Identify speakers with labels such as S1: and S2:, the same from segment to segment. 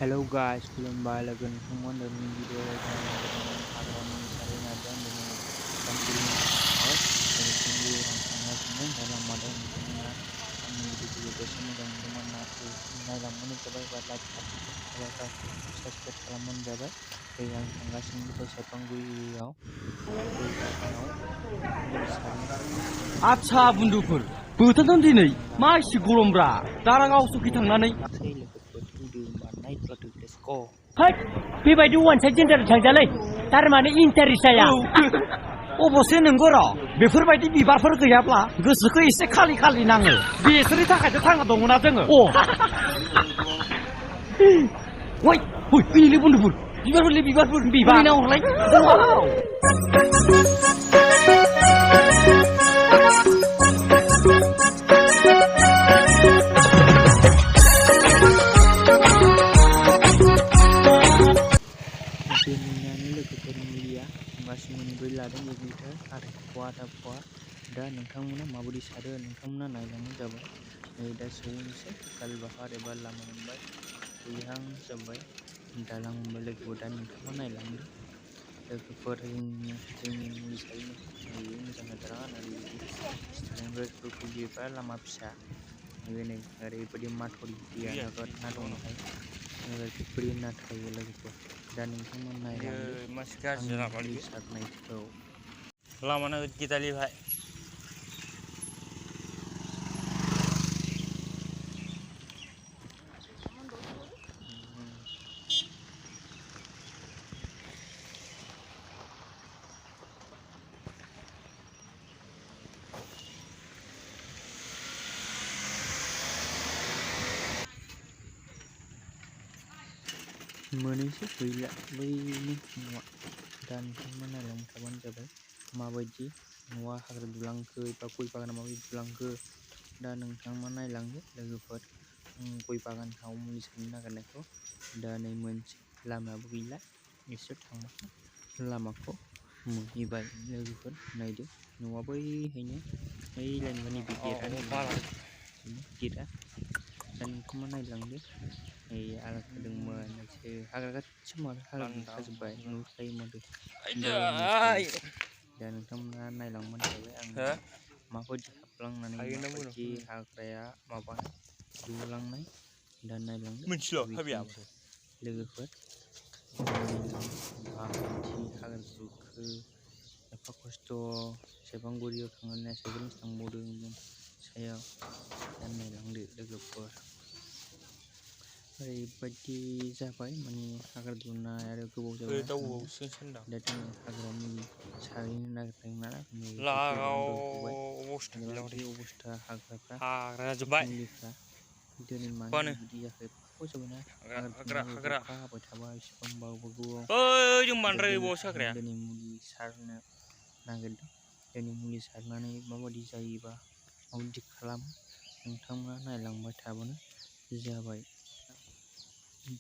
S1: Hello guys, खुलुमबाय लोगो नोंथांमोन दिनैनि भिडिअ हाग्रानि सारै नारदों दिनै सानफुरिनि दिनै थांगासिनो दा लामादों नोंथांमोना आंनि भिडिअखौ बेसे मोजां मोनदोंमोन नायलांबानो जाबाय बा लाइक साबस्क्राइब खालामबानो जाबाय आं थांगासिनो दिनै सेरफांगुरि एरियायाव गय बागानाव मुलि सारनो थांगासिनो
S2: आच्छा बुन्दुफोर बोथोरजों दिनै मा एसे गरमब्रा दारागाव सकि थांनानै
S1: लोगोफोर फैदो होमबा नायथ'लादो लेट्स गो
S3: हैद बेबायदि वान साइड जेन्डार थांजालै थारमाने इन्टारेस्ट जाया
S2: अबसे नंगौ र' बेफोरबायदि बिबारफोर गैयाब्ला गोसोखौ एसे खालि खालि नाङो बेसोरनि थाखायसो थांना दङना जोङो वै फैलै बुन्दुफोर बिबारफोर
S3: बिबार
S2: हरलाय
S1: दोनैनानै लोगोफोर मुलिया गासै मोनब्रै लादों 1 लिटार आधा फवा दा नोंथांमोना माबायदि सारो नोंथांमोना नायलांबानो जाबाय नै दा सौहैनोसै गालबाहार एबा लामा मोनबाय सौहैहां जाबाय दालां मोनबाय लोगोफोर दा नोंथांमोना नायलांदो लोगोफोर जोंनि मुलि सारनायखौ नैबे मोजां जादोंना ओरैबायदि स्टुडेन्टफोर फैयोबा लामा फिसा नैबे नै ओरैबायदि माथावरि दैया नोगोद ना दंहाय ओरैबायदि ना थायो लोगोफोर दा नोंथांमोन नायलांदो आंनि मुलि सारनायखौ
S4: लामाना गिदालि भाई
S1: मोनैसो गैला बैनि न'आ दा नोंथांमोन नायलांबाय थाबानो जाबाय माबायदि न'आ हाग्रा दुलांखो एबा गय बागाना माबायदि दुलांखो दा नोंथांमोन नायलांदो लोगोफोर गय बागानाव मुलि सारनो नागिरनायखौ दा नै मोनसे लामायाबो गैला एसे थांबानो लामाखौ मोनहैबाय लोगोफोर नायदो न'आ बैहायनो बै लाइनमानि बे गेटआ दा नोंथांमोन नायलांदो नै आलादा होदोंमोन एसे हाग्रा गासिबो हाग्रा दुखाजोब्बाय नुखायोमोन दा नोंथांमोना नायलांबानो जाबाय आं माबायदि हाबलांनानै माबायदि हाग्राया माबानाय दुलांनाय दा नायलांदो बिदिनोसै लोगोफोर माबायदि हाग्रा दुखो एफा खस्थ' सेरफांगुरियाव थांनानै साइकेलजों थांबावदों सायाव दा नायलांदो लोगोफोर ओरैबायदि जाबाय माने हाग्रा दुनाय आरो गोबाव जाबाय दा दिनै हाग्रा मुलि सारहैनो नागिरदों ना बे अबस्था हाग्राफ्रा मुलिफ्रा दिनै मानो बिदि जाखो एफा खस्थ' जाबायना हाग्रा अखा हाबाय थाबा एसेबांबाबो दिनै मुलि सारनो नागिरदों दिनै मुलि सारनानै माबायदि जायोबा माबायदि खालामो नोंथांमोना नायलांबाय थाबानो जाबाय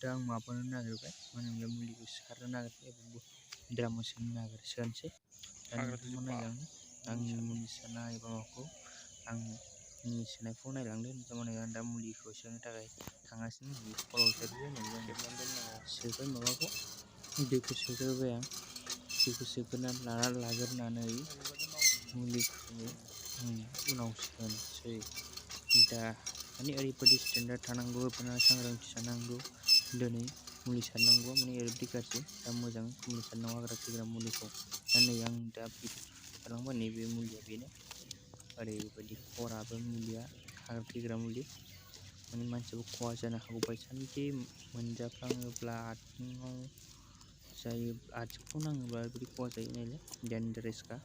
S1: दा आं माबानो नागिरबाय मानो होनब्ला मुलिखौ सारनो नागिरबाय एबा द्रामाव सोनो नागिरसोनोसै दा नोंथांमोन नायलांदो आंनि मुलि सारनाय एबा माबाखौ आं मुलि सोनायखौ नायलांदो नोंथांमोना दा मुलिखौ सोनो थाखाय थांगासिनो खर'आव सेरबाय सोबाय माबाखौ दैखौ सोग्रोबाय आं दैखौ सोग्रोनानै लाग्रोनानै मुलिखौ उनाव सोनोसै दा माने ओरैबायदि स्टेन्डार्ड थानांगौ एबा सांग्रांथि थानांगौ दिनै मुलि सारनांगौआ माने ओरैबायदि गाज्रि दा मोजां मुलि सारनांगौ हाग्रा थैग्रा मुलिखौ दा नै आं दा खालामबाय नैबे मुलिया बेनो ओरैबायदि खराबो मुलिया हाग्रा थैग्रा मुलि माने मानसियाबो खहा जानो हागौ बायसान्सि मोनजाफ्लाङोब्ला आथिङाव जायो आथिंखौ नाङोब्ला ओरैबायदि खहा जायो नालाय डेन्जारेसखा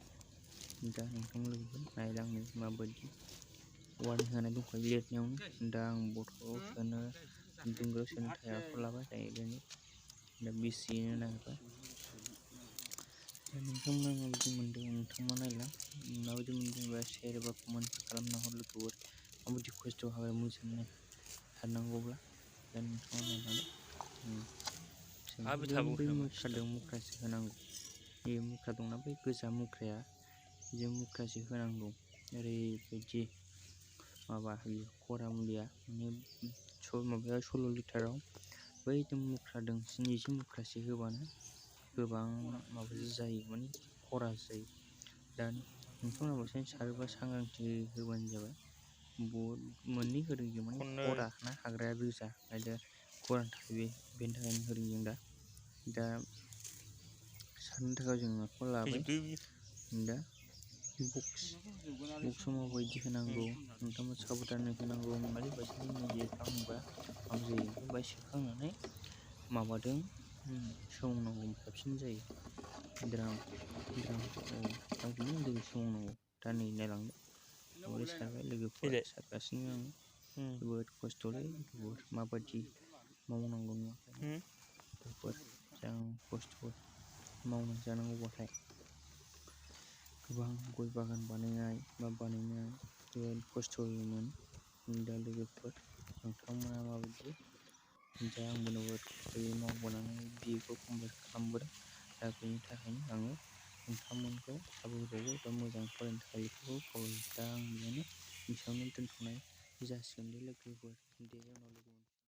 S1: दा नोंथां लोगोफोर नायलांनो माबायदि वार्निं होनाय दंखायो लिरनायावनो दा आं बथलाव सोनो दुंग्रायाव सोनो थाखाय आखायाव लाबाय डाइरेक्टनो दा बिसिनो नागिरबाय दा नोंथांमोना माबायदि मोन्दों नोंथांमोना नायलां माबायदि मोन्दोंबा शेयार एबा कमेन्ट खालामना हर लोगोफोर माबायदि खस्थ' हाग्रा मुलि सारनांगौब्ला दा नोंथाङा नायलांदो बै मुख्रा मुख्रासो होनांगौ बे मुख्रा दंना बै गोजा मुख्राया बेजों मुख्रासो होनांगौ ओरैबायदि माबा खरा मुलिया माने माबाया 16 लिटाराव बै मुख्रादों स्निजि मुख्रासे होबानो गोबां माबा जायो माने खरा जायो। दा नोंथांमोना बांसिन सारोबा सांग्रांथि होबानो जाबाय। बहुद मोननै होदों जों माने
S4: खननै
S1: खरा ना हाग्राया रोजा आरो खरानि थाखाय बेनि थाखायनो होदों जों दा सारनो थाखाय जों माखौ लाबाय दा बक्सआव माबायदि होनांगौ नोंथांमोन साबधानै होनांगौ ओरैबायदि मोजाङै खालामोबा माबा जायो ओमफ्राय सोखांनानै माबादों सोमावनांगौ साबसिन जायो। द्रामखौनो लोगो सोमावनांगौ दा नै नायलांदो माबोरै सारबाय लोगोफोर सारगासिनो आं जोबोद खस्थ'लै लोगोफोर माबायदि मावनांगौ नुवाखै बेफोर जों खस्थ' मावनानै जानांगौबाथाय गोबां गय बागान बानायनाय जोबोद खस्थ'यैमोन। दा लोगोफोर नोंथांमोना माबायदि दा आंबो जोबोद खस्थ'यै मावबोनानै बिएखौ कमप्लिट खालामबोदों। दा बेनि थाखायनो आङो नोंथांमोनखौ साबायखर बावो दा मोजां फरायनो थाखाय बेफोरखौ खावलायो। दा आं बेयावनो एसेयावनो दोनथ'नाय जासिगोन दे लोगोफोर दे उनाव लोगो